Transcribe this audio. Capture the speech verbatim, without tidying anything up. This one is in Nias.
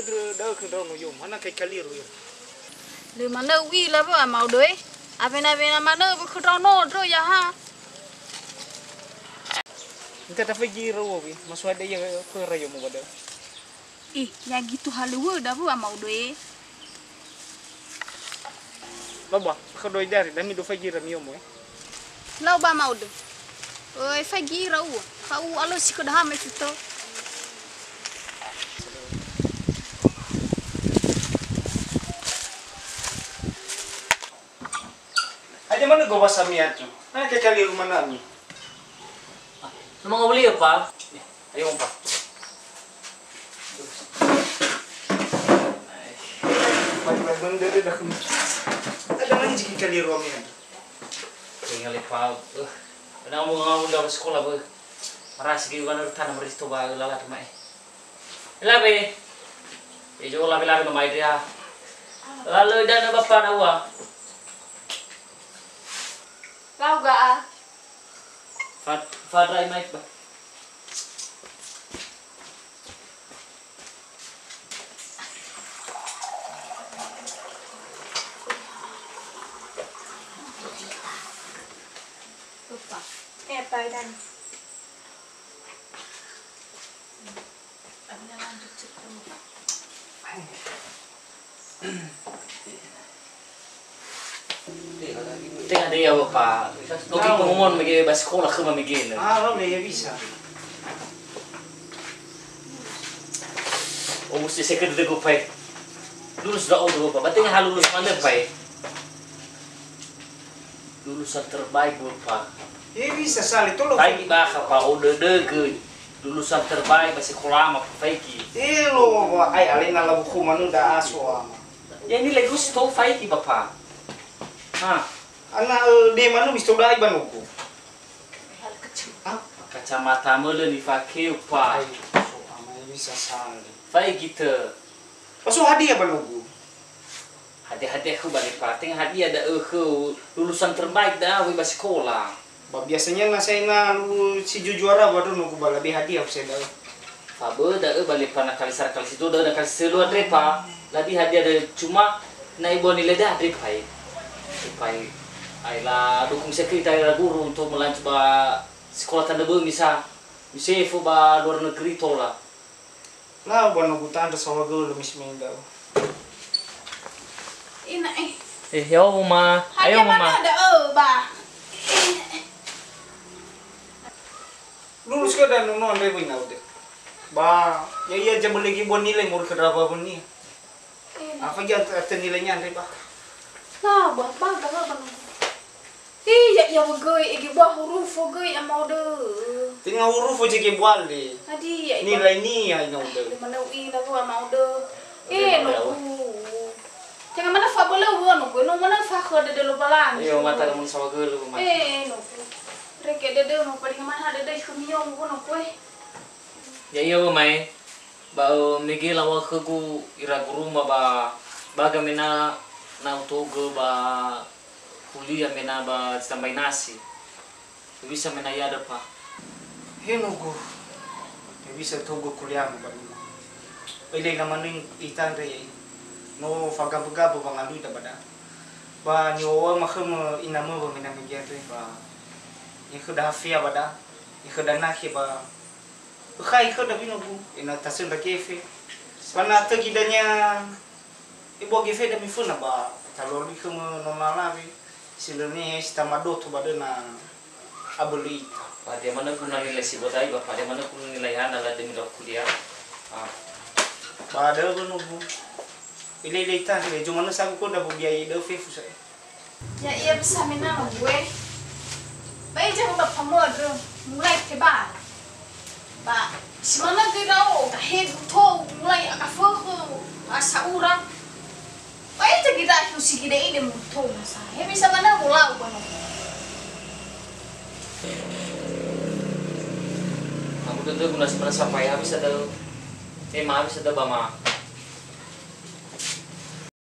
Da'ö khö ndraono yomo, hana kai kaliru ira. Lö manö u'ila wö ama'o döi. Awena-wena manö wö khö ndraono ndrö yaha. Ita tafaigi ira u'owi, masuada ia khöra yomo ba da'ö. Ih, ya gitu halöwöda wö ama'o döi. Baba, khö doi dari, dami do faigi ira miomo, eh. Lau ba ma'o dö. Oi, faigi ira ua. Fa u alö si khö daha mai fito. Aja mana gobasa miatu. Nah, kekali rumah nami. Lu mau beli apa? Ayo, Pak. Bagi-bagi benda dia dah kena. Ada mana jiki kali ruangnya? Tinggal di pau. Eh, na mau ngau nda sekolah, beh. Merasa gitu kan, tanah merisi toba lala tu, Mak, eh. Ela, beh. Eh, jo la bela no mai dia. Lalu dana bapa na ua. Lau ga'a. Fat-, fadrai mai ba. Lupa. Eh, apa dan? Tenga dea, Bapa. Oke, pengumuman mege ba sekolah khöma mege. Ah, lo me ya bisa. Oh, mesti saya kena tegur, Pak. Lulus dah, oh, Bapa. Berarti ha lulus mana, Pak? Lulusan terbaik, Bapa. Eh, bisa sale, tolong. Baik, Bapa, oh, dödögö. Lulusan terbaik ba sekolah ma faigi. Eh, lo, ai alena labu khöma nu da aso ama. Ya, ini legus to faigi, Bapa. Ha. Ana, eh, de manu misto dai ba nuku. Ah, kacamata mölö nifakeu, Pa. Ai, so ama ini sasal. Faigi tö. Paso hadiah ba nuku. Hadiah-hadiah khö bale, Pa. Tenga hadiah da'ö khö lulusan terbaik da'ö ba sekolah. Ba biasanya na saya na lu si ju juara ba da'ö nuku ba labi hadiah saya da'ö. Fa bö da'ö bale, Pa, na kali sara kali si do da'ö na kali si telu andre, Pa. Labi hadiah da'ö cuma na ibuah nilai da'ö andre, Pa. Pa. Ai la dukung sekali ira guru untuk melanjut ba sekolah Tandöbögi sa. Misefo ba luar negeri tola. Lau ba nugu tandra saohagölö misi mendau. Ina, eh. Eh, ya, Oma. Ayo, Oma. Mana ada, oh, ba. Lulus ke dan nono andre wina ude. Ba, ya iya jabelegi buah nilai mur ke draba benia. Afa gia ante nilainya andre ba. Nah, ba, ba, ba, ba. Iya, iya, wegöi, ege buah hurufo göi, ama'o dö. Tenga hurufo jege buale. Hadia, iba. Nilai nia, ina ude. Lima nau ina, ama'o dö. Eh, nogu. Tenga mana fa bölö wö, nogu. No mana fa khö dödö Lowalangi. Iyo, mata mun saohagölö, Oma. Eh, nogu. Reke dödö, no, paling mana dödö, khö mio, nogu, eh. Ya, iya, Oma, eh. Ba, eh, mege lawa'ö khögu ira guruma ba, ba gamena na utogö ba kuliah mena ba zitambai nasi. Bisa mena iada, Pa. He nogu. Bisa togö kuliah ba dulu. Ele na maneng ita andre, no fagabö-gabö wangalui da bada. Ba niwawa makhömö inamö ba mena mege andre ba. Ikhöda hafea bada. Ikhöda nakhe ba. Ökhai khöda wino bu, ena'ö tasöndra gefe. Ba na tögi dania, ebua gefeda miföna ba, talualui khömö nona lawe, si lö nihe si tamadoto ba döna abölö ita. Ba dia manö guna nilai si bodai, ba dia manö guna nilai hana la demi lau kuliah. Ah. Ba dö wino bu. Ile-ile ita, ile jo manö sagu khöda bu biaya dö fefu sa'e. Ya'ia bisa mena nogu e. Ba ija ba pamödrö, mulai tebal. Ba, si manö göi ndra'o, gahebu tou, mulai akafökhö, ba sa'ura. Ba ija göi ndra'o si gede-gede mutou masa. He bisa manö wolau ba nogu. Kamu tentu guna si manö sampai habis ada, eh, ma habis ada ba ma.